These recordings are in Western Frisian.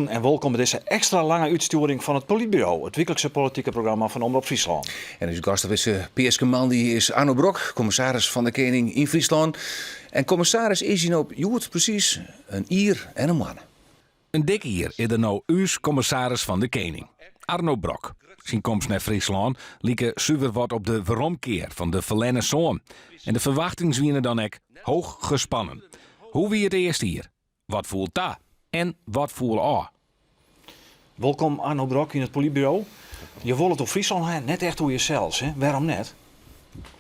Goeiemoarn en wolkom by dizze ekstra lange útstjoering fan It Polytburo, it wyklikse politike programma fan Omrop Fryslân. En ús gast op dizze Peaskemoandei is Arno Brok, kommissaris fan de Kening yn Fryslân. En kommissaris is hy no hjoed presys in jier en in moanne. In dik jier is er no ús kommissaris fan de Kening, Arno Brok. Syn komst nei Fryslân like suver wat op de weromkear fan de ferlerne soan. En de ferwachtings wiene dan ek hoch gespannen. Hoe wie it earste jier? Wat foel ta en wat foel ôf? Wolkom Arno Brok yn It Polytburo. Je wolle it oer Fryslân ha, net echt oer jesels, hè? Wêrom net?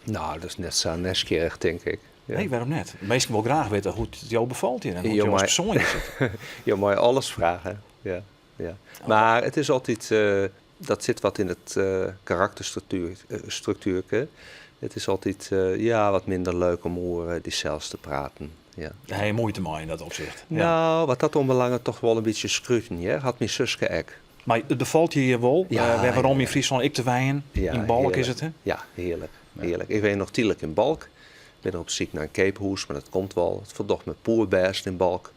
Nou, dat is net sa nijsgjirrich, tink ik. Ja. Nee, wêrom net? Minsken wolle graach witte hoe't it jo befalt hjir en hoe't jo as persoan hjir sit. Jo meie alles fragen, ja. ja. Mar it is altyd, dat sit wat yn it karakterstruktuerke. It is altyd, ja, wat minder leuk om oer dysels te praten. Ja. Dêr ha je muoite mei yn dat opsicht? Ja. No, wat dat oanbelanget toch wol in bytsje skruten, hear. Hat myn suske ek. Mar it befalt je hjir wol? Ja. Wer werom yn Fryslân ek te wenjen? Ja, Yn Balk is it, hè? Ja, hearlik. Hearlik. Ik wenje noch tydlik yn Balk. Bin noch op syk nei in keaphûs, mar dat komt wol. It foldocht my poerbêst yn Balk.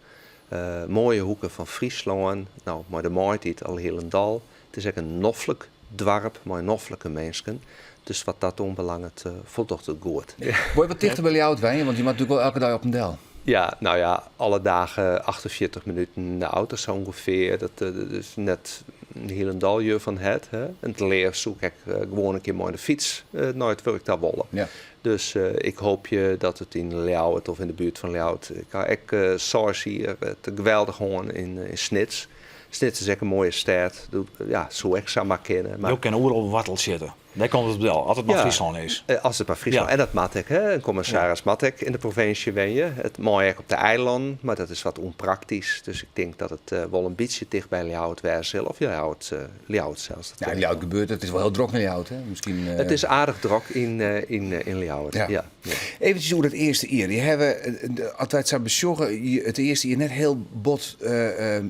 Moaie hoeke fan Fryslân, no mei de maaitiid al hielendal. It is ek in noflik doarp mei noflike minsken, dus wat dat oanbelanget foldocht it goed. Wol je wat tichter by Ljouwert wenje, want je moatte natuerlik wol elke dei op en del. Ja, no ja, alle dagen 48 minuten yn de auto sa ûngefear. Dat is net hielendal je fan het. Hè. En it leafst soe ik ek gewoan in kear mei de fyts nei it wurk ta wolle. Ja. Dus ik hoopje dat it yn Ljouwert of yn de buert fan Ljouwert. Ik ha ek seis jier it geweldich hân yn Snits. Snits is ek in moaie stêd. Ja, soe ek samar kinne. Mar jo kinne oeral woartel sjitte. Dêr komt it op del, as it mar Fryslân is. As it mar Fryslân, en dat moat ek. Hè. In kommissaris moat ek yn de provinsje wenje. It mei ek op de eilannen, mar dat is wat ûnpraktysk. Dus ik tink dat it wol in bytsje ticht by Ljouwert wêze sil. Of Ljouwert, Ljouwert sels. Ja, Ljouwert gebeurt, it is wol hiel drok yn Ljouwert, hè? Miskien, It is aardich drok yn Ljouwert, ja. Ja. Eventsjes oer dat earste jier. Je hawwe, as wy it sa besjogge, it earste jier net hiel bot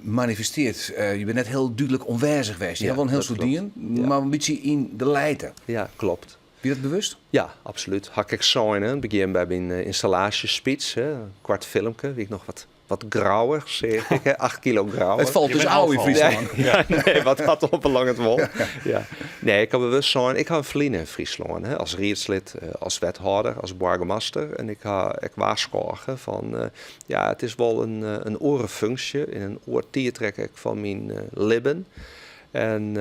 manifesteard. Je binne net hiel dúdlik oanwêzich west. Je hawwe wol in hiel soad dien, mar in bytsje yn de lijte. Ja, klopt. Wie dat bewust? Ja, absolút. Ha ik ek sein, hè, yn it begjin by myn ynstallaasjespeech, hè, in koart filmke, wie ik noch wat Wat grouwer, seach ik, hè? 8 kilo grouwer. It falt dus ôf yn Fryslân. Ja, nee, wat dat oanbelanget wol. Ja. Nee, ik ha bewust sein, ik ha in ferline yn Fryslân, hè, as riedslid, as wethâlder, as boargemaster. En ik ha ek warskôge fan, ja, it is wol in oare funksje, yn in oar tiidrek ek fan myn libben. En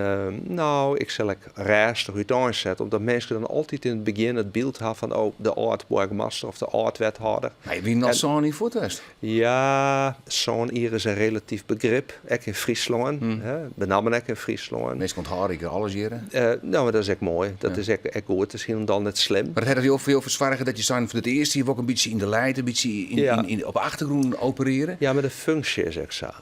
no, ik sil ek rêstich úteinsette, omdat minsken dan altyd yn it begjin it byld ha fan oh, de âld-boargemaster of de âld-wethâlder. Mar je wienen al sân jier fuort west. Ja, sân jier is in relatyf begrip, ek yn Fryslân, hè, benammen ek yn Fryslân. Minsken ûnthâlde ek alles hjir. No, mar dat is ek moai, dat is ek goed, dat is hielendal net slim. Mar dat hat foar jo fersoarge dat je seinen fan it earste jier wol ik in bytsje yn de lijte, in bytsje op 'e achtergrûn opereare? Ja, mar de funksje is ek sa.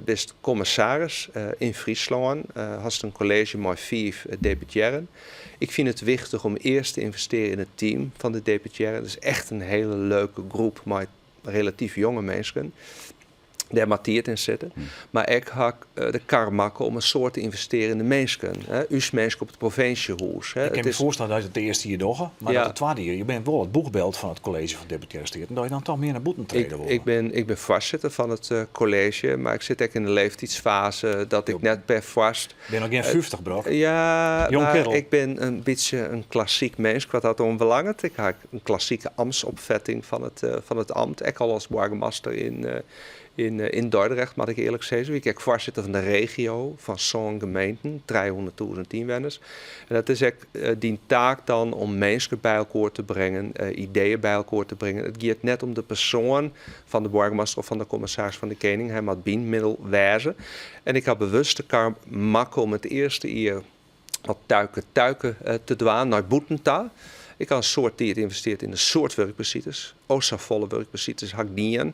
Bist kommissaris yn Fryslân, hast in kolleezje mei fiif deputearren. Ik fyn it wichtich om earst te ynvestearjen yn it team fan de deputearren. Dat is echt in hiele leuke groep mei relatyf jonge minsken. Dêr moat tiid yn sitte. Mar ek ha ik de kar makke om in soad te ynvestearjen yn de minsken. Us minsken op it provinsjehûs. Ik kin my foarstelle dat je it earste jier dogge, mar dat it twadde jier, je binne wol it boechbyld fan it kolleezje fan Deputearre Steaten, dat je dan toch mear nei bûten trede wolle. Ik bin foarsitter fan it kolleezje, mar ik sit ek yn de leeftiidsfaze dat ik net perfoarst. Bin noch gjin 50, Brok. Ja, mar ik bin in bytsje in klassyk minsk wat dat oanbelanget. Ik ha in klassike amtsopfetting fan it amt, ek al as boargemaster yn Dordrecht, moat ik earlik sizze, wie ik ek foarsitter fan de regio fan sân gemeenten, 300.000 ynwenners. En dat is ek dyn taak dan om minsken by elkoar te bringen, ideeën by elkoar te bringen. It giet net om de persoan fan de boargemaster of fan de kommissaris fan de Kening, hy moat bynmiddel wêze. En ik ha bewust de kar makke om it earste jier wat tuike tuike te dwaan nei bûten ta. Ik ha in soad tiid ynvesteard yn in soad wurkbesites. O safolle wurkbesites ha ik dien.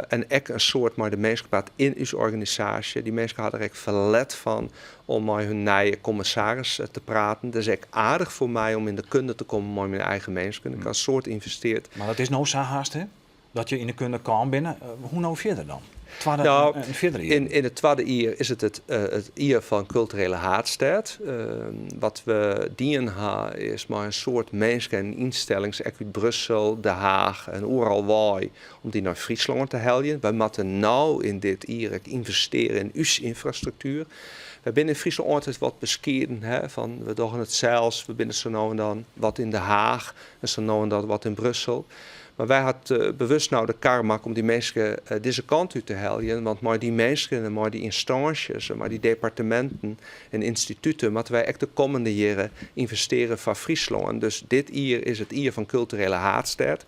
En ek in soad mei de minsken praat yn ús organisaasje. Dy minsken ha der ek ferlet fan om mei hun nije kommissaris te praten. Dat is ek aardich foar my om yn de kunde te kommen mei myn eigen minsken. Ik ha in soad ynvesteard. Mar dat is no sa hast, hè? Dat je yn de kunde kaam binne. Hoe no fierder dan? Twadde Nou, en fierdere jierren? Yn it twadde jier is it it jier fan kulturele haadstêd. Wat we dien ha is mei in soad minsken en ynstellings, ek út Brussel, De Haach en oeral wei, om dy nei Fryslân te heljen. Wy moatte no yn dit jier ek ynvestearje yn ús ynfrastruktuer. Wy binne yn Fryslân altyd wat beskieden, hè, fan we dogge it sels, we binne sa no en dan wat yn De Haach en sa no en dan wat yn Brussel. Mar wy ha bewust no de kar makke om dy minsken dizze kant út te heljen, want mei dy minsken en mei dy ynstânsjes en mei dy departeminten en ynstituten moatte wy ek de kommende jierren ynvestearje foar Fryslân. Dus dit jier is it jier fan kulturele haadstêd.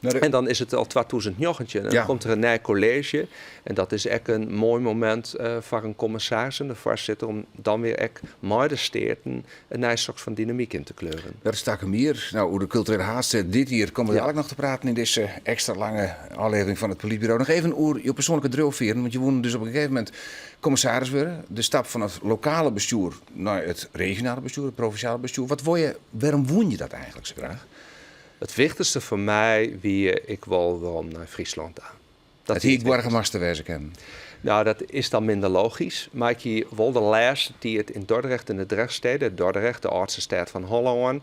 En dan is it al 2019 en dan komt der in nij kolleezje. En dat is ek in moai momint foar in kommissaris en de foarsitter om dan wer ek mei de steaten in nij soart fan dynamyk yn te kleuren. Dat is takom jier. No, oer de kulturele haadstêd dit jier komme we dadlik noch te praten yn dizze ekstra lange ôflevering fan it Polytburo. Noch even oer jo persoanlike driuwfearren, want jo woenen dus op in gegeven momint kommissaris wurde. De stap fan it lokale bestjoer nei it regionale bestjoer, it provinsjale bestjoer. Wat wol je, wêrom woene je dat eigentlik sa graach? It wichtichste foar my wie, ik wol werom nei Fryslân ta. Dat hie ek boargemaster wêze kinnen. Nou, dat is dan minder logysk. Mar ik hie wol de lêste tiid yn Dordrecht yn de Drechtsteden, Dordrecht, de âldste stêd fan Hollân,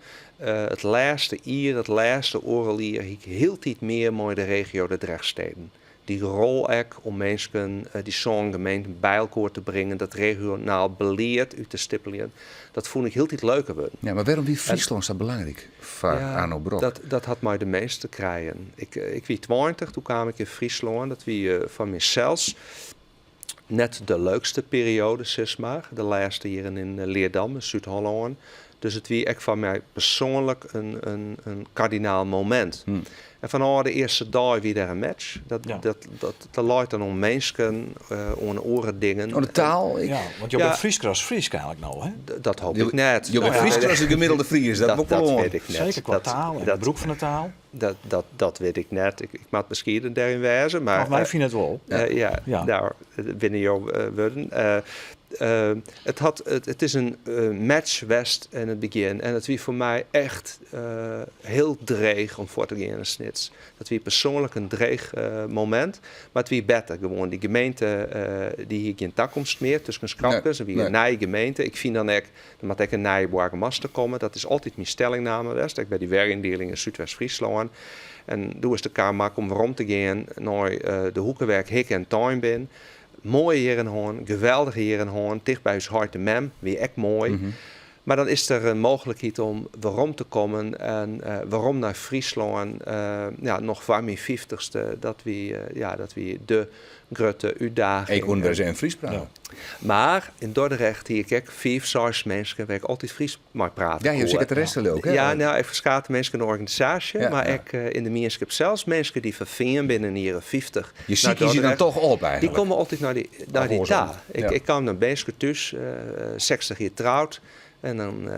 it lêste jier, it lêste oardel jier, hie ik hieltyd mear mei de regio de Drechtsteden. Dy rol ek om minsken, dy sân gemeenten by elkoar te bringen, dat regionaal belied út te stippeljen, dat fûn ik hieltyd leuker wurden. Ja, mar wêrom wie Fryslân sa belangryk foar Arno Brok? Dat hat mei de mins te krijen. Ik wie 20, doe kaam ik yn Fryslân. Dat wie foar mysels net de leukste perioade, sis mar. De lêste jierren yn Leerdam, yn Súd-Hollân. Dus it wie ek foar my persoanlik in kardinaal momint. En fanôf de earste dei wie der in match. Dat leit dan oan minsken, oan oare dingen. Oan de taal? Ja, want jo binne Frysker as Frysk eigentlik no, hè? Dat hoop ik net. Jo binne Frysker as de gemiddelde Fries, dat wol ik wol oan. Dat wit ik net. Seker kwa taal en gebrûk fan de taal. Dat wit ik net. Ik moat beskieden dêryn wêze. Mar, wy fine it wol. Ja, no, binne jo wurden. It is in match west yn it begjin en it wie foar my echt hiel dreech om fuort te gean yn Snits. Dat wie persoanlik in dreech momint, mar it wie better gewoan. Dy gemeente dy hie gjin takomst mear tusken skrapkes. It wie in nije gemeente. Ik fyn dan ek, der moat ek in nije boargemaster komme. Dat is altyd myn stellingname west, ek by dy weryndieling yn Súdwest-Fryslân. En doe is de kar makke om werom te gean nei de hoeke wêr't ik hikke en tein bin. Moaie jierren hân, geweldige jierren hân, ticht by ús heit en mem, wie ek moai. Mar dan is der in mooglikheid om werom te kommen en werom nei Fryslân, ja, noch foar myn fyftichste. Dat wie, ja, dat wie de grutte útdaging. Ik koe wer ris even Frysk praten. Mar yn Dordrecht hie ik ek fiif, seis minsken wêr't ik altyd Frysk mei prate Ja, je koe. sekretaresse leau ik, hè? Ja, nou, ek ferskate minsken yn de organisaasje, mar ek yn de mienskip sels. Minsken dy't ferfearn binne yn de jierren 50. Je sykje se dan toch op Dy eigentlik? komme altyd nei dy, nei dy Of ta. oarsom. Ik kaam nei minsken thús, 60 jier troud. En dan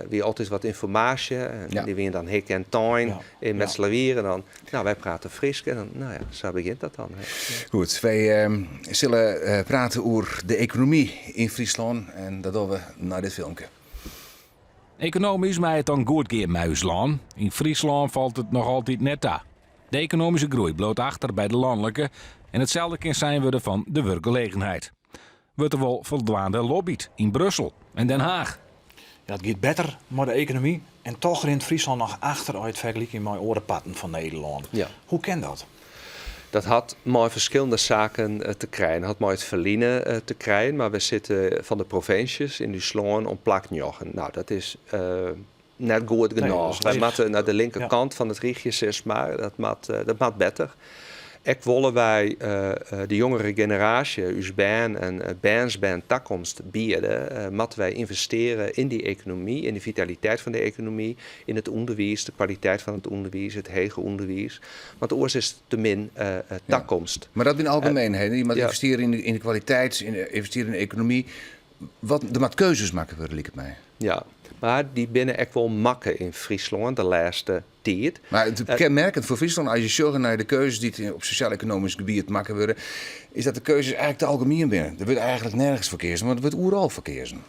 wie altyd wat ynformaasje. En dy wiene dan hikke en tein yn Metslawier. En dan, nou, wy prate Frysk. En dan, nou ja, sa begjint dat dan. Hè. Goed, wy sille prate oer de ekonomy yn Fryslân. En dat dogge we nei dit filmke. Ekonomysk mei it dan goed gean mei ús lân. Yn Fryslân falt it noch altyd net ta. De ekonomyske groei bliuwt achter by de lanlike en itselde kin sein wurde fan de wurkgelegenheid. Wurdt der wol foldwaande lobbyt yn Brussel en Den Haach? Ja, it giet better mei de ekonomy en toch rint Fryslân noch achter as je it fergelykje mei oare parten fan Nederlân. Hoe kin dat? Dat hat mei ferskillende saken te krijen. Hat mei it ferline te krijen, mar we sitte fan de provinsjes yn ús lân op plak njoggen. Nou, dat is net goed genôch. Wy moatte nei de linkerkant fan it rychje, sis mar. Dat moat better. Ek wolle wy de jongere generaasje, ús bern en bernsbern takomst biede, moatte wy ynvestearje yn dy ekonomy, yn de vitaliteit fan de ekonomy, yn it ûnderwiis, de kwaliteit fan it ûnderwiis, it heger ûnderwiis. Want oars is it te min takomst. Mar dat binne algemeenheden. Je moatte ynvestearje yn de kwaliteit, ynvestearje yn de ekonomy. Wat, der moat keuzes makke wurde, liket my. Ja, mar dy binne ek wol makke yn Fryslân de lêste tiid. Mar it kenmerkend foar Fryslân, as je sjogge nei de keuzes dy't op sosjaal-ekonomysk gebiet makke wurde, is dat de keuzes eigentlik te algemien binne. Der wurdt eigentlik nergens foar keazen, want der wurdt oeral foar keazen.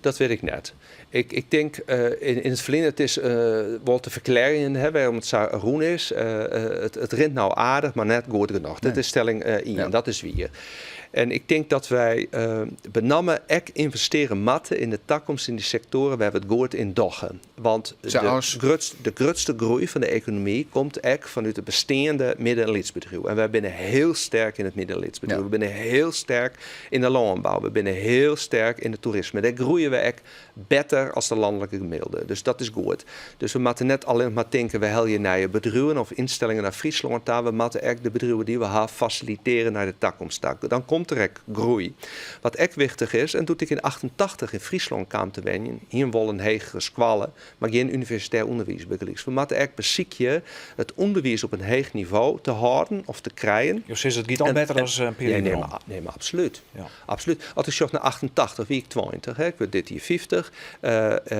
Dat wit ik net. Ik, ik tink yn it ferline, it is wol te ferklearjen, hè, wêrom it sa rûn is. It rint no aardich, mar net goed genôch. Dat is stelling ien, dat is wier. En ik tink dat wy benammen ek ynvestearje moatte yn de takomst yn dy sektoaren wêr't we it goed yn dogge. Want de grutste groei fan de ekonomy komt ek fanút it besteande midden- en lytsbedriuw. En wy binne hiel sterk yn it midden- en lytsbedriuw. We binne hiel sterk yn de lânbou. We binne hiel sterk yn it toerisme. Dêr groeie we ek better as de lanlike gemiddelde. Dus dat is goed. Dus we moatte net allinnich mar tinke, we helje nije bedriuwen of ynstellingen nei Fryslân ta. We moatte ek de bedriuwen dy't we ha fasilitearje nei de takomst ta. Dan komt der ek groei. Wat ek wichtich is, en doe't ik yn 88 yn Fryslân kaam te wenjen, hiene wol in hegere skoalle, mar gjin universitêr ûnderwiis bygelyks. We moatte ek besykje it ûnderwiis op in heech nivo te hâlden of te krijen. Jo sizze it giet al better as in pear jier werom. Nee, mar absolút. Absolút. As ik sjoch nei 88 wie ik 20, hè, ik wurd dit jier 50.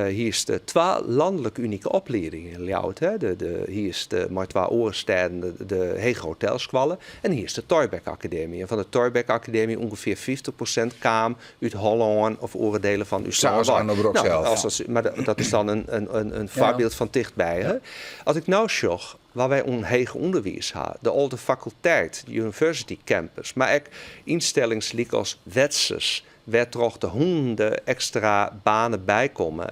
Hiest twa lanlik unike opliedingen yn Ljouwert. Hè. De, hiest mei twa oare stêden de Hegere Hotelskoalle en hiest de Thorbecke Akademy. En fan de Thorbecke Akademy ûngefear 50% kaam út Hollân of oare delen fan ús lân. Sa as Arno Brok sels. Als dat, mar dat is dan in foarbyld fan tichtby. Hè. As ik no sjoch wat wy oan heger ûnderwiis ha, de Alde Fakulteit, de University Campus, mar ek ynstellings lykas Wetsus, wêrtroch't der hûnderten ekstra banen bykomme,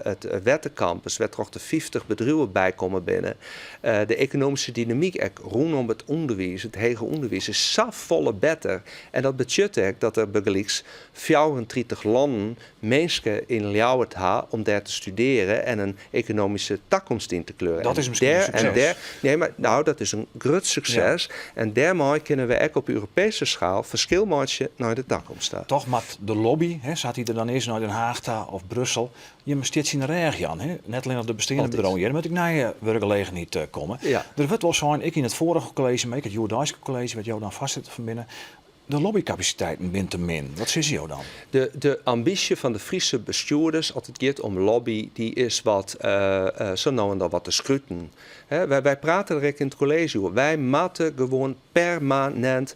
it Wettercampus, wêrtroch't der 50 bedriuwen bykommen binne, de ekonomyske dynamyk ek rûnom it ûnderwiis, it heger ûnderwiis, is safolle better. En dat betsjut ek dat der bygelyks 34 lannen minsken yn Ljouwert ha om dêr te studearjen en in ekonomyske takomst yn te kleuren. Dat is miskien in sukses. Nee, mar no, dat is in grut sukses. En dêrmei kinne we ek op Europeeske skaal ferskil meitsje nei de takomst ta. Toch moat de lobby, hè, sa't dy der dan is, nei Den Haag ta of Brussel, jim stjits yn de rêch jaan. Hè? Net allinnich de besteande bedriuwen hjir, mar moat ek nije wurkgelegenheid komme. Der wurdt wol sein, ek yn it foarige kolleezje, mar ek it hjoeddeiske kolleezje, wêr't jo dan foarsitter fan binne, de lobbykapasiteiten binne te min. Wat sizze jo dan? De ambysje fan de Fryske bestjoerders as it giet om lobby, dy is wat sa no en dan wat te skruten. Wy prate der ek yn it kolleezje oer. Wy moatte gewoan permanint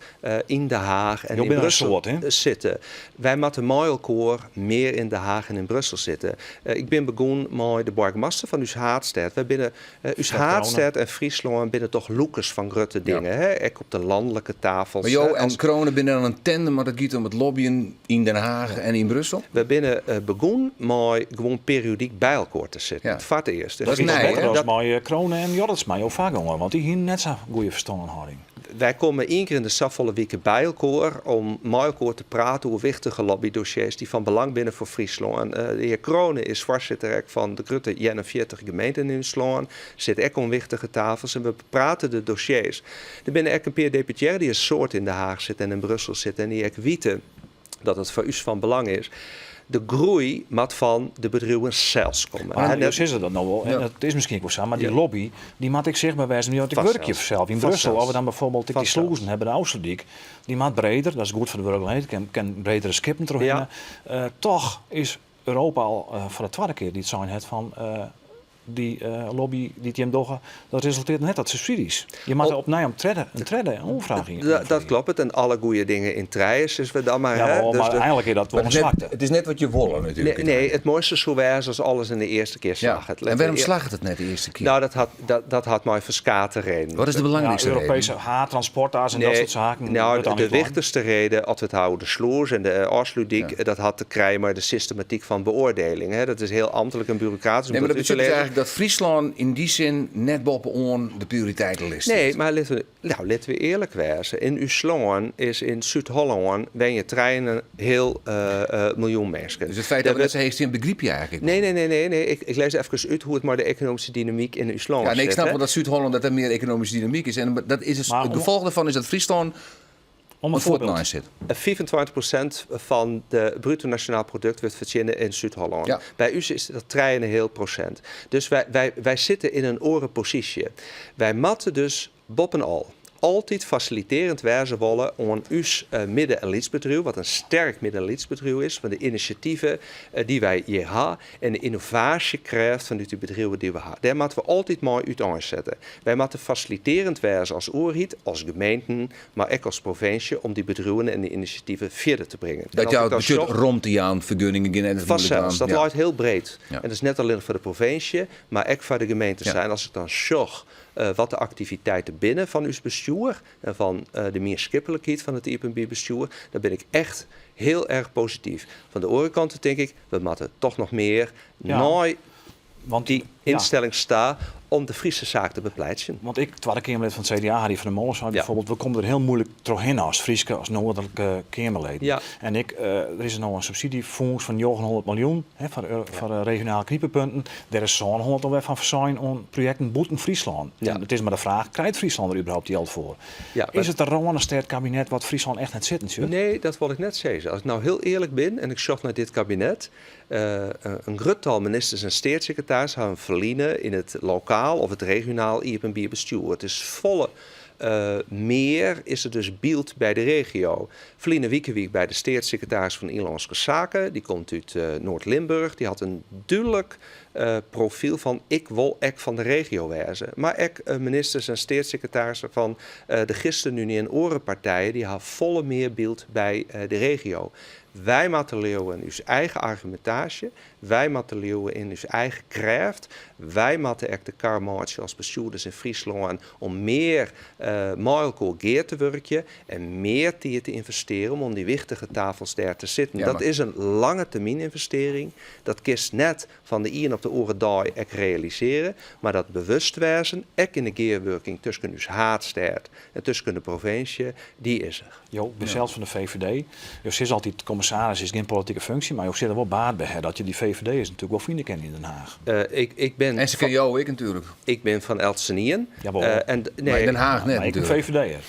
yn De Haach en yn Brussel sitte. Wy moatte mei elkoar mear yn De Haach en yn Brussel sitte. Ik bin begûn mei de boargemaster fan ús haadstêd. Wy binne, ús haadstêd en Fryslân binne toch lûkers fan grutte dingen, hè? Ek op de lanlike tafels. Mar jo en Crone binne dan in tandem as it giet om it lobbyen yn Den Haach en yn Brussel? Wy binne begûn mei gewoan periodyk by elkoar te sitten, foar it earst. Dat is nij, hè? Dat is mei Crone en Jorritsma, jo foargonger, want dy hienen net sa'n goede ferstânhâlding. Wy komme ien kear yn de safolle wike by elkoar om mei elkoar te praten oer wichtige lobbydossiers dy't fan belang binne foar Fryslân. De hear Crone is foarsitter ek fan de grutte 41 gemeenten yn ús lân, sit ek oan wichtige tafels en we beprate de dossiers. Der binne ek in pear deputearren dy't in soad yn De Haach sitte en yn Brussel sitte en dy't ek witte dat it foar ús fan belang is. De groei moat fan de bedriuwen sels komme. Mar jo sizze dat no wol, en dat is miskien ek wol sa, mar dy lobby dy moat ek sichtber wêze, want ik wurkje sels yn Brussel, of we dan bijvoorbeeld ek dy slûzen hawwe by de Ofslútdyk, dy moat breder, dat is goed foar de wurkgelegenheid, kin bredere skippen trochhinne. Toch is Europa al foar de twadde kear dy't sein hat fan Dy lobby dy't jim dogge, dat resulteert net tot subsidies. Je moatte opnij om tredde, in tredde oanfraach yn. Dat kloppet. En alle goede dingen in trijen, sizze we dan mar. Ja, dus mar eigenlik is dat wol in swakte. It is net wat je wolle natuerlik. Nee, nee, it moaiste soe wêze as alles yn de earste kear slagget. En wêrom slagget it net de earste kear? Nou, dat hat mei ferskate redenen. Wat is de belangrykste reden? Europese haadtransportas en dat soart saken. Nou, de wichtichste reden, as we it hawwe oer de slûs en de Ofslútdyk, dat hat te krijen mei de systematyk fan beoardeling. Hè. Dat is hiel ambtlik en burokratysk. Nee, mar dat betsjut dus eigenlik dat Fryslân yn dy sin net boppeoan de prioriteitenlist stiet. Nee, mar litte we, nou, litte we earlik wêze. Yn ús lân is yn Súd-Hollân wenje trijeënheal miljoen minsken. Dus it feit dat we net sa heech stean begryp je eigenlik wol? Nee, nee, nee, nee, nee. Ik lês efkes út hoe't it mei de ekonomyske dynamyk yn ús lân sit. Ja, nee, ik snap wol dat Súd-Hollân dat der mear ekonomyske dynamyk is. En dat is dus, it gefolch dêrfan is dat Fryslân Om in foarbyld. Sit. 25% fan de bruto nasjonaal produkt wurdt fertsjinne yn Súd-Hollân. By ús is dat trijeënheal prosint. Dus wy, wy, wy sitte yn in oare posysje. Wy moatte dus boppenal altyd fasilitearjend wêze wolle oan ús midden en lytsbedriuw, wat in sterk midden en lytsbedriuw is, fan de inisjativen dy't wy hjir ha en de ynnovaasjekrêft fanút dy bedriuwen dy't we ha. Dêr moatte we altyd mei úteinsette. Wy moatte fasilitearjend wêze as oerheid, as gemeenten, mar ek as provinsje om dy bedriuwen en dy inisjativen fierder te bringen. Dat jout betsjut romte jaan, fergunningen gjin en Fansels, dat leit hiel breed. En dat is net allinnich foar de provinsje, mar ek foar de gemeenten. En as ik dan sjoch wat de aktiviteiten binne fan ús bestjoer en fan de mienskiplikheid fan it iepenbier bestjoer, dan bin ik echt hiel erch posityf. Fan de oare kant tink ik, we moatte toch noch mear nei dy ynstellings ta om de Fryske saak te bepleitsjen. Want ik, Twadde Keamerlid fan it CDA, Harry van der Molen, sei bijvoorbeeld, we komme der hiel muoilik trochhinne as Fryske, as Noardlike Keamerleden. En ik, der is no in subsydzjefûns fan 900 miljoen, hè, foar regionale knipepunten. Dêr is 700 alwer fan fersein oan projekten bûten Fryslân. En it is mar de fraach, krijt Fryslân der überhaupt jild foar? Is it de Rânestêdkabinet wat Fryslân echt net sitten sjocht? Nee, dat wol ik net sizze. As ik no hiel earlik bin en ik sjoch nei dit kabinet, in grut tal ministers en steatssekretaris hawwe in ferline yn it lokaal of it regionaal iepenbier bestjoer. It is folle mear is der dus byld by de regio. Ferline wike wie ik by de steatssekretaris fan Ynlânske Saken. Dy komt út Noard-Limburch. Dy hat in dúdlik profyl fan ik wol ek fan de regio wêze. Mar ek ministers en steatssekretarissen fan de ChristenUnie en oare partijen dy ha folle mear byld by de regio. Wy moatte leauwe yn ús eigen argumintaasje. Wy moatte leauwe yn ús eigen krêft. Wy moatte ek de kar meitsje as bestjoerders yn Fryslân om mear mei elkoar gear te wurkjen en mear tiid te ynvestearjen om oan dy wichtige tafels dêr te sitten. Dat is in lange termyn ynvestearring. Dat kinst net fan de ien op de oare dei ek realisearje, mar dat bewustwêzen, ek yn de gearwurking tusken ús haadstêd en tusken de provinsje, dy is der. Jo binne sels fan de VVD. Jo sizze altyd, kommissaris is gjin politike funksje, mar jo sille wol baat by ha dat je dy VVD'ers natuerlik wol fine kinne yn Den Haag. Ik bin En se ken jo ek natuerlik. Ik bin fan eltsenien. Jawol. En, nee, mar yn Den Haag net Maar ek in natuerlik. VVD'er,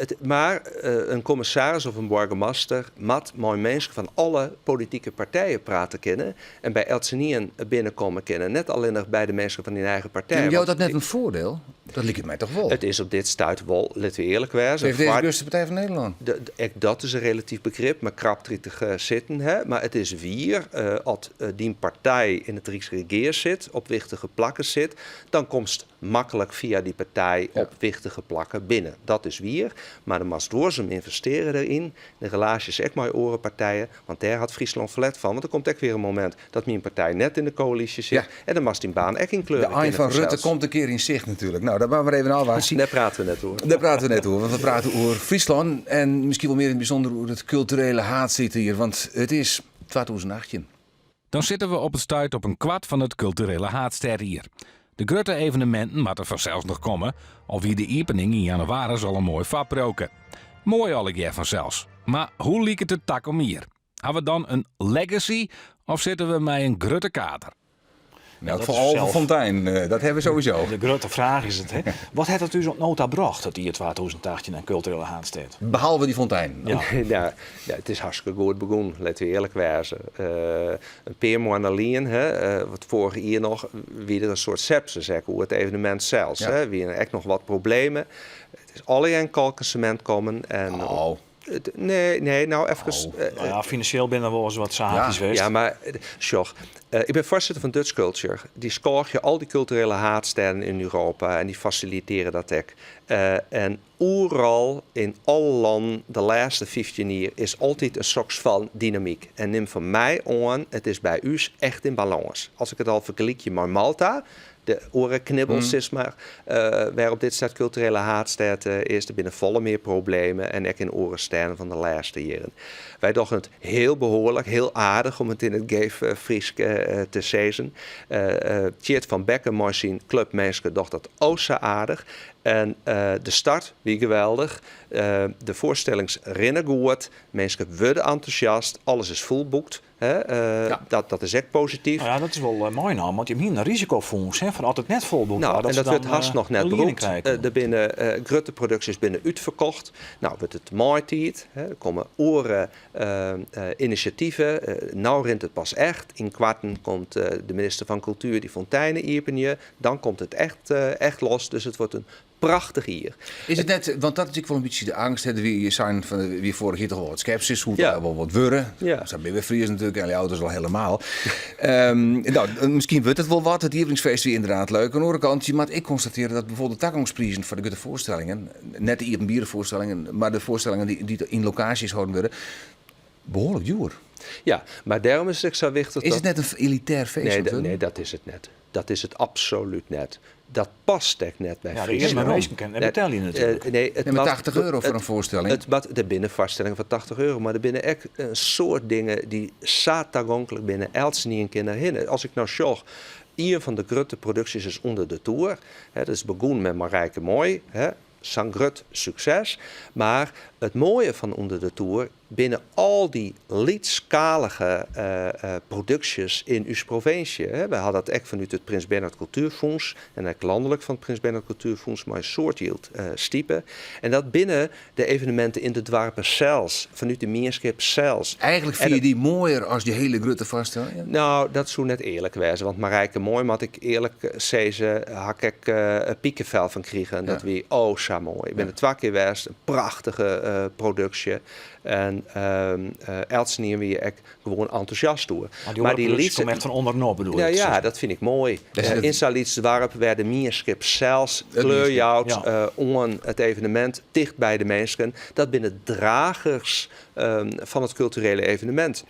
toch? Mar in kommissaris of in boargemaster moat mei minsken fan alle politike partijen prate kinne en by eltsenien binnenkomme kinne. Net allinnich by de minsken fan dyn eigen partij. Jout dat net in voordeel? Dat liket my toch wol? It is op dit stuit wol, litte we earlik wêze. VVD is de grutste partij fan Nederlân. Ek dat is in relatyf begrip, mar krap 30 sitten. Hè. Mar it is wier, as dyn partij yn it Ryksregear sit, op wichtige plakken sit, dan komst maklik fia dy partij op wichtige plakken binnen. Dat is wier, mar dan moatst duorsum ynvestearje dêryn, de relaasjes ek mei oare partijen, want dêr hat Fryslân ferlet fan. Want der komt ek wer in momint dat myn partij net yn de koälysje sit en dan moatst dyn baan ek yn kleur De ein fan Rutte komt in kear yn sicht natuerlik. No, dat moatte we mar even ôfwachtsje. Dêr prate we net oer. Dêr prate we net oer, want we prate oer Fryslân en miskien wol mear yn it bysûnder oer it kulturele haadstêd want it is 2018. Dan sitte we op it stuit op in kwart fan it kulturele haadstêdjier. De grutte eveneminten moatte fansels noch komme, al wie de iepening yn jannewaris al in moai foarpriuwke. Moai allegear fansels, mar hoe liket it takom jier? Ha we dan in legacy of sitte we mei in grutte kater? In elk gefal de fontein, dat hawwe we sowieso. De grutte fraach is it, hè? Wat hat it ús oant no ta brocht, it jier 2018 en kulturele haadstêd? Behalve dy fontein. Ja. Ja, it is hartstikke goed begûn, litte we earlik wêze. In pear moanne lyn, hè, wat foarich jier noch, wie der in soart sepsis ek oer it evenemint sels. Hè. Wiene ek noch wat problemen. It is allegear yn kalk en semint kommen. En Oh. Nee, nee, nou efkes. Oh. Nou ja, finansjeel binne der wolris wat saakjes west. Ja, mar sjoch, ik bin foarsitter fan Dutch Culture. Dy skôgje al dy kulturele haadstêden yn Europa en dy fasilitearje dat ek. En oeral yn alle lannen de lêste 15 jier is altyd in soks fan dynamyk. En nim fan my oan, it is by ús echt yn balâns. As ik it al fergelykje mei Malta, de oare knibbels, sis mar, wêr op dit stuit kulturele haadstêd is, der binne folle mear problemen en ek yn oare stêden fan de lêste jierren. Wy dogge it hiel behoarlik, hiel aardich om it yn it geef Frysk te sizzen. Tjeerd van Bekkum mei syn klupminsken docht dat o sa aardich. En de start wie geweldich. De foarstellings rinne goed, minsken wurde entûsjast, alles is folboekt. Hè, dat, dat is ek posityf. Nou ja, dat is wol meinaam, want je hiene in risikofûns, hè, foar as it net folboekt Nou, waard, dat en se dat wurdt dan hast noch net in liening brûkt. krije koene. Der binne grutte produksjes binne útferkocht. Nou wurdt it maitiid, hè, der komme oare inisjativen. No rint it pas echt. Ynkoarten komt de minister fan Kultuer dy fonteinen iepenje. Dan komt it echt, echt los. Dus it wurdt in Prachtich jier. Is it net, want dat is ek wol in bytsje de eangst, hè, wie sein fan wie foarich jier toch wol wat skepsis, hoe ja. wol wat wurde. Ja. Sa binne we Friezen natuerlik en Ljouwerders al helemaal. Um, nou, miskien wurdt it wol wat. It iepeningsfeest wie ynderdaad leuk. Oan de oare kant, je moat ek konstatearje dat bijvoorbeeld de tagongsprizen foar de grutte foarstellingen, net de iepenbiere foarstellingen, mar de foarstellingen dy't yn lokaasjes holden wurde, behoarlik djoer. Ja, mar dêrom is it ek sa wichtich. Is it net in elitêr feest? Nee, nee, dat is it net. Dat is it absolút net. Dat past ek net by Ja, de Fryslân. earme minsken kinne net betelje natuerlik. Nee, it Nee, mar moat- 80 euro foar in foarstelling. It moat, der binne foarstellingen fan 80 euro, mar der binne ek in soad dingen dy't sa tagonklik binne. Eltsenien kin derhinne. As ik no sjoch, ien fan de grutte produksjes is Under de Toer. Hè, dat is begûn mei Marijke Muoi, hè, sa'n grut sukses. Mar it moaie fan Under de Toer binne al dy lytsskalige produksjes yn ús provinsje. Wy ha dat ek fanút it Prins Bernhard Cultuurfonds en ek lanlik fan it Prins Bernhard Cultuurfonds mei in soad jild stipe. En dat binne de eveneminten yn de doarpen sels, fanút de mienskip sels. Eigenlik fine je dy moaier as dy hiele grutte foarstellingen? No, dat soe net earlik wêze, want Marijke Muoi, moat ik earlik sizze, ha ik ek pikefel fan krigen. Dat wie o sa moai. Ik bin der twa kear west, in prachtige produksje. En eltsenien wie ek gewoan entûsjast oer. Mar dy oare produksjes komme echt fan ûnderinoar bedoel Ja, ik? ja, dat fyn ik moai. Yn sa'n lyts doarp wêr de mienskip sels kleur jout oan it evenemint, ticht by de minsken. Dat binne dragers fan it kulturele evenemint.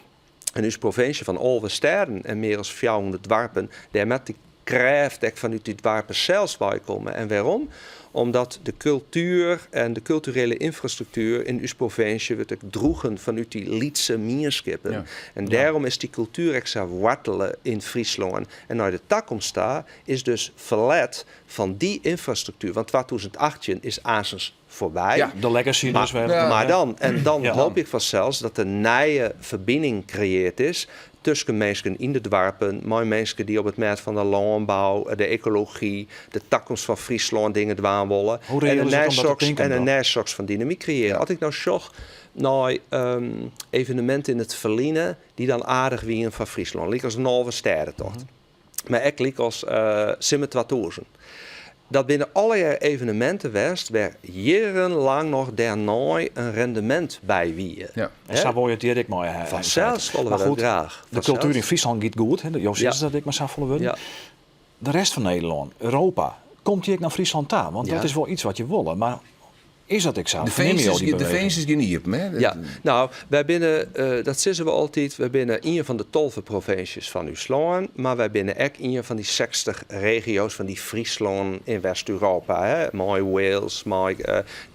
En ús provinsje fan 11 stêden en mear as 400 doarpen, dêr moat dy krêft ek fanút dy doarpen sels weikomme. En wêrom? Omdat de kultuer en de kulturele ynfrastruktuer yn ús provinsje wurdt ek droegen fanút dy lytse mienskippen. En dêrom is dy kultuer ek sa woartele yn Fryslân. En nei de takomst ta is dus ferlet fan dy ynfrastruktuer, want 2018 is aansens foarby. Ja, de legacy dus wer. Mar dan, en dan hoopje ik fansels dat der nije ferbining kreëard is tusken minsken yn de doarpen, mei minsken dy't op it mêd fan de lânbou, de ekology, de takomst fan Fryslân dingen dwaan wolle. Hoe reëel is it om dat te tinken En in dan? nij soks fan dynamyk kreëarje. As ik no sjoch nei eveneminten yn it ferline dy't dan aardich wienen foar Fryslân, lykas de Alvestêdetocht. Mar ek lykas Simmer 2000. Dat binne allegear eveneminten west wêr jierrenlang noch dêrnei in rendemint by wie. Ja. En sa wol je it hjir ek mei ha. Fansels wolle we Maar dat goed, graach. De kultuer yn Fryslân giet goed, hè? Jo sizze dat ek mei safolle wurden. Ja. De rest fan Nederlân, Europa, komt dy ek nei Fryslân ta? Want Ja. dat is wol iets wat je wolle, mar Is dat ek sa? De Fernimme jo finsters, dy de beweging? finsters gean iepen, hè? Ja, no, wy binne, dat sizze we altyd, wy binne ien fan de 12 provinsjes fan ús lân, mar wy binne ek ien fan dy 60 regio's fan dy Fryslân yn West-Europa, hè, mei Wales, mei,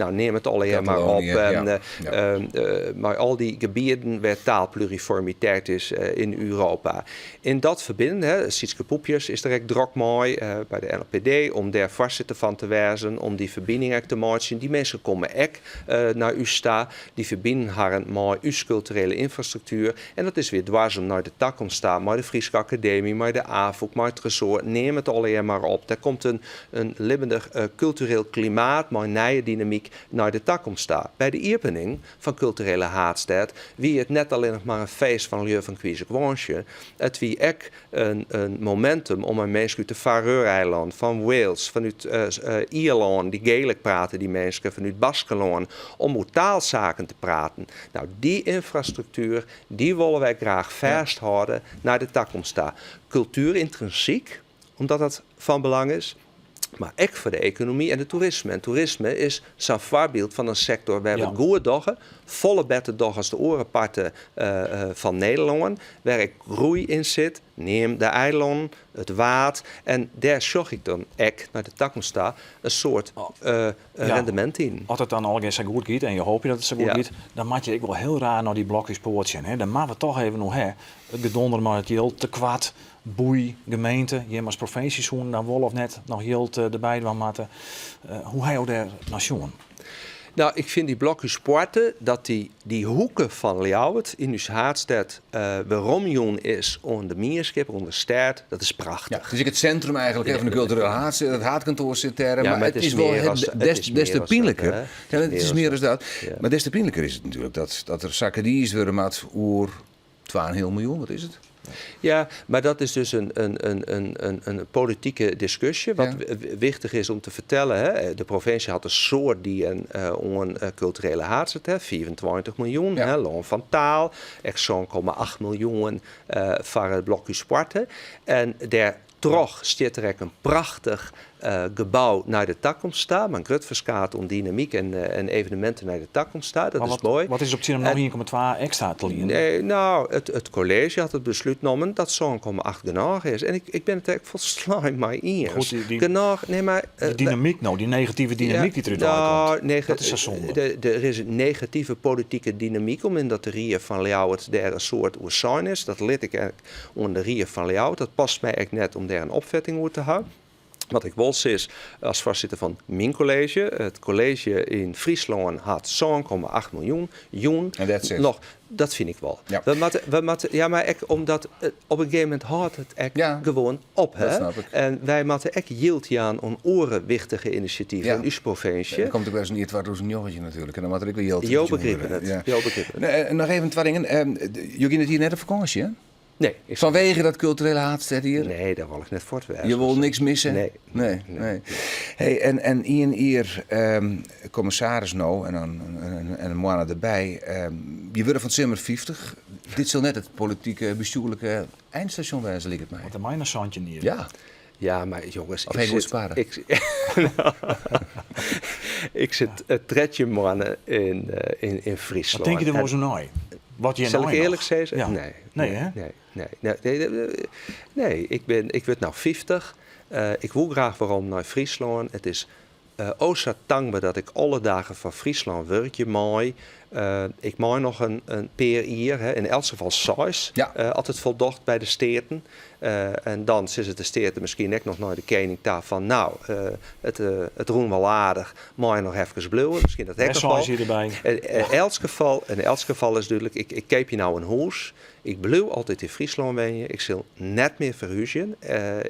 no, neam it allegear mar op, Catalonië, ja, en, ja. mei al dy gebieten wêr't taalpluriformiteit is yn Europa. Yn dat ferbinden, hè, Sietske Poepjes is der ek drok mei by de NLPD om dêr foarsitter fan te wêzen, om dy ferbining ek te meitsjen. Dy minsken komme ek nei ús ta, dy ferbinen harren mei ús kulturele ynfrastruktuer. En dat is wer duorsum nei de takomst ta, mei de Fryske Akademy, mei de Afûk, mei Tresoar, neam it allegear mar op. Der komt in libbendich kultureel klimaat mei nije dynamyk nei de takomst ta. By de iepening fan Kulturele Haadstêd wie it net allinnich mar in feest fan lju fan Kwizekwânsje, it wie ek in momentum om mei minsken út de Faeröereilannen, fan Wales, fanút Ierlân, dy Gaelic prate dy minsken, fanút Baskelân, om oer taalsaken te praten. No, dy ynfrastruktuer, dy wolle wy graach fêsthâlde nei de takomst ta. Kultuer yntrinsyk, omdat dat fan belang is, mar ek foar de ekonomy en it toerisme. En toerisme is sa'n foarbyld fan in sektor wêr we it goed dogge, folle better dogge as de oare parten fan Nederlân, wêr ek groei yn sit. Neam de eilannen, it Waad. En dêr sjoch ik dan ek nei de takomst ta in soad rendemint yn. As it dan allegear sa goed giet, en je hoopje dat it sa goed giet, dan moatte je ek wol hiel raar nei dy Blokhúspoart sjen. Hè? Dan moatte we toch even oer ha. It gedonder mei it jild, tekoart, boei, gemeente, jim as provinsje soenen dan wol of net noch jild derby dwaan moatte. Hoe ha jo dêr nei sjoen? No, ik fyn dy Blokhúspoarte, dat dy, dy hoeke fan Ljouwert yn ús haadstêd weromjûn is oan de mienskip, oan de stêd, dat is prachtich. Ja, it is ek it sintrum eigentlik hè, fan de kulturele haadstêd, it haadkantoar sit dêr. Ja, mar it is wol des te pynliker. Ja, it is mear as dat. Mar des te pynliker is it natuerlik dat der sakkediisd wurde moat oer. 2,5 miljoen, wat is it? Ja, mar dat is dus in politike diskusje. Wat wichtich is om te fertellen, hè, de provinsje hat in soad dien oan kulturele haadstêd, hè, 25 miljoen, hè, Lân fan Taal, ek 7,8 miljoen foar it Blokhúspoarte. En dêr Troch stiet der ek in prachtich gebou nei de takomst ta, mei in grut ferskaat oan dynamyk en eveneminten nei de takomst ta. Dat is moai. Wat is op tsjin om noch 1,2 ekstra te lienen? Nee, no, it kolleezje hat it beslút nommen dat 7,8 genôch is. En ik bin it der ek folslein mei iens. Goed, dy, genôch, nee, mar, dy dynamyk no, dy negative dynamyk dy't derút wei komt, dat is sa sonde. Der is in negative politike dynamyk om dat de rie fan Ljouwert dêr in soad oer sein is. Dat lit ik ek oan de Rie fan Ljouwert. Dat past my ek net om dêr in opfetting oer te hawwen. Wat ik wol sis as foarsitter fan myn kolleezje, it kolleezje yn Fryslân hat 7,8 miljoen jûn. En that's it. Noch, dat fyn ik wol. Ja. We moatte, we moatte, ja, mar ek omdat op in gegeven momint hâldt it ek ja, gewoan op. Dat snap ik. En wy moatte ek jild jaan oan oare wichtige inisjativen ja. yn ús provinsje. Ja, der komt ek wer ris in jier 2019 natuerlik en dan moat der ek wer jild Jo begripe it. Ja. Jo begripe it. Nee, noch even twa dingen. Jo geane it jier net op fakânsje, hè? Nee. Ik Fanwege dat kulturele haadstêdjier? Nee, dêr wol ik net fuort wêze. Je wol niks misse? Nee. Nee, nee. Hey, en ien jier kommissaris no en dan en in moanne derby. Je wurde fan 't simmer 50. Dit sil net it politike bestjoerlike einstasjon wêze, liket my. Want der mei noch 17 jier. Ja. Ja, mar jonges... Of goed sparre? Ik sit 13 moanne yn Fryslân. Wat tinke je der wol sa nei? Wat je Sil nei ik earlik noch? sizze? Ja. Nee. Nee, hè? Nee, nee, nee, nee, nee, nee, ik bin, ik wurd no 50. Ik woe graach werom nei Fryslân. It is o sa tankber dat ik alle dagen foar Fryslân wurkje mei. Ik mei noch in pear jier, hè, yn elts gefal seis, Ja. as it foldocht by de Steaten. En dan sizze de Steaten miskien ek noch nei de kening ta fan no, it rûn wol aardich, mei noch efkes bliuwe. Miskien dat ek Wer noch wol. seis jier derby. In elts gefal, in elts gefal is dúdlik, ik keapje no in hûs. Ik bliuw altyd yn Fryslân wenje. Ik sil net mear ferhúzjen.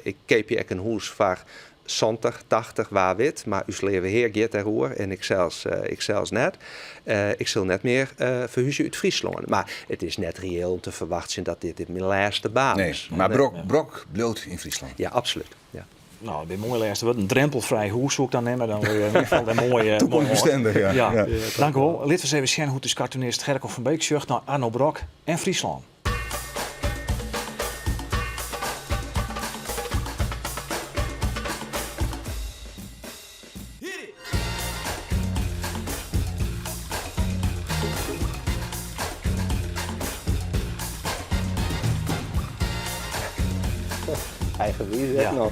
Ik keapje ek in hûs foar 70, 80, wa wit. Mar ús leave Hear giet dêroer en ik sels net. Ik sil net mear ferhúzje út Fryslân. Mar it is net reëel om te ferwachtsjen dat dit myn lêste baan Nee, is. mar Brok, Brok bliuwt yn Fryslân. Ja, absolút. Ja. No, dat binne moaie lêste wurden. In drempelfrij hûs soe ik dan nimme. Dan wurdt je yn ieder gefal dêr moai, moai Toekomstbestendig, ja. Ja. Ja. Dank u wol. Litte we ris even sjen hoe't ús cartoonist Gerco van Beek sjocht nei Arno Brok en Fryslân. Eigenwiis Ja. ek noch.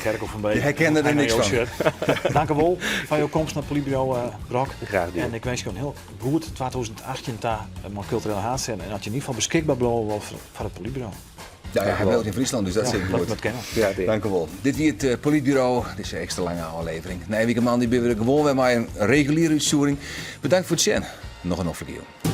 Gerco van Beek. Je herkende er niks van. Dank u wol foar jo komst nei it Polytburo, Brok. Graach dien. En ik winskje jo in hiel goed 2018 ta mei kulturele haadstêd. En dat je yn ieder gefal beskikber bliuwe wol foar it Polytburo. Ja, ja, hy bliuwt yn Fryslân, dus dat Ja, sit dat goed. moat kinne. Ja, Dick. Dank u wol. Dit wie it Polytburo, dizze ekstra lange ôflevering. Nije wike moandei binne we der gewoan wer mei in reguliere útstjoering. Bedankt foar it sjen. Noch in noflike jûn.